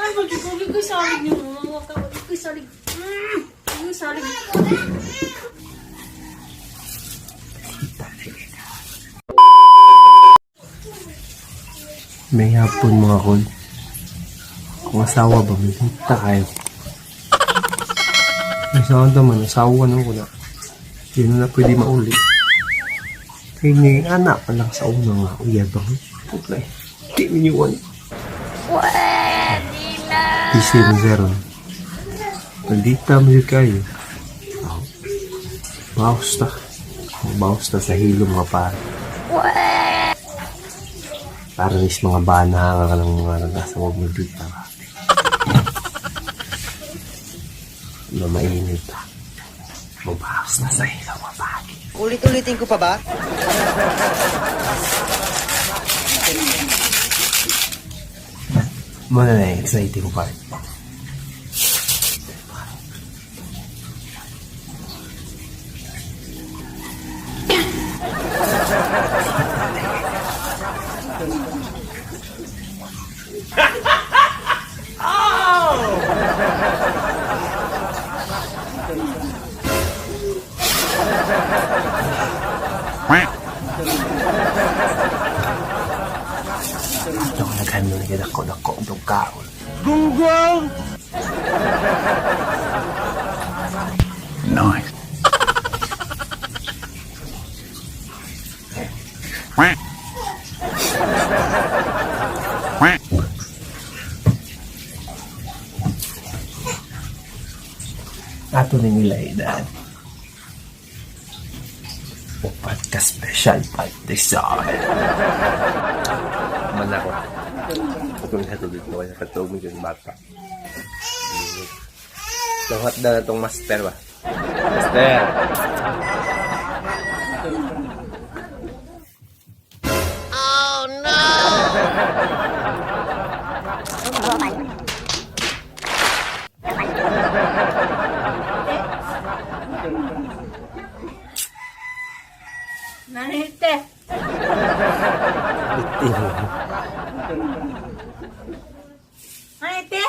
Daan, magigugi ko salig niyo. Mga ka, ko salig. Yung salig. May hapon, mga kol. Kung asawa ba, may hita kayo. Asawa naman, asawa na ko na. Hindi na na pwede mauli. Kaya ngayon, anak pa lang sa una nga, uyabang. Putla eh. Di miniwan. Pwede na! Easy mo zeron. Nandita mo yun kayo. Oh. Bawas ta. Bawas ta sa hilo, mga pare. Para is mga bana nga ka ng mga nagasa wag mo dito ba. Na mainit ta. Mabawas na sa ilaw mabagi. Ulit-ulitin ko pa ba? Muna na yung exciting part. Ito ko naghan mo na dako-dako itong kaon. Gunggong! Nice. Quack. Quack. Ato ni nila edad. Upat ka special pandesal. Man ako. Itong ito dito kaya katog mo yung bata. Lahat na itong master ba? Master! Nanite. Itim. Nanite.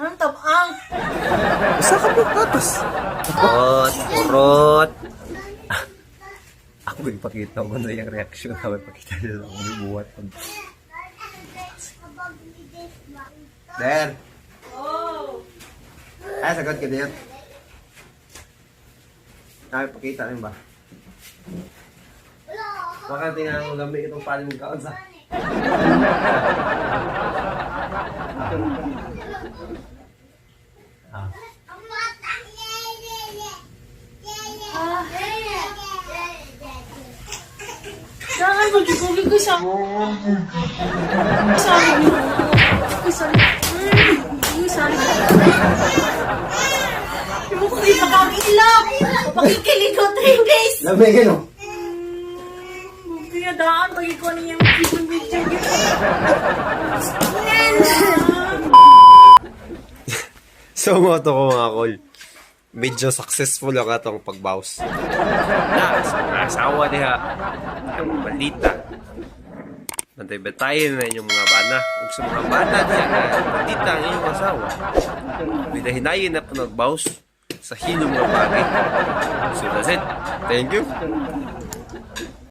Anong tabang? Isa ka po katas. Urot! Urot! Ako ipakita ko na yung reaction namin. Pakita nila ako may buhat. Der! Oh. Ay, sagot ka din. Ay, pakita rin ba? Baka tingnan mo lamig itong paling kaon sa... Ah. Ah. Daan, magigugi ko sa... Salig niyo. Ko salig. Yung salig. Yung ko ipakang ilap. Pakikilig ko 3 days. Lamig ano? Kaya daan, pag ikaw niya yung video. So, mo to ko, mga kol. Medyo successful ang atong pagbawas. Na, sa mga asawa diha, ang balita. Bantay-bantayin na inyong mga bana. Ug sa mga bana diha nga balita ang inyong asawa. Bidahinayin na panagbawas sa hilom nga bagay. So that's it. Thank you.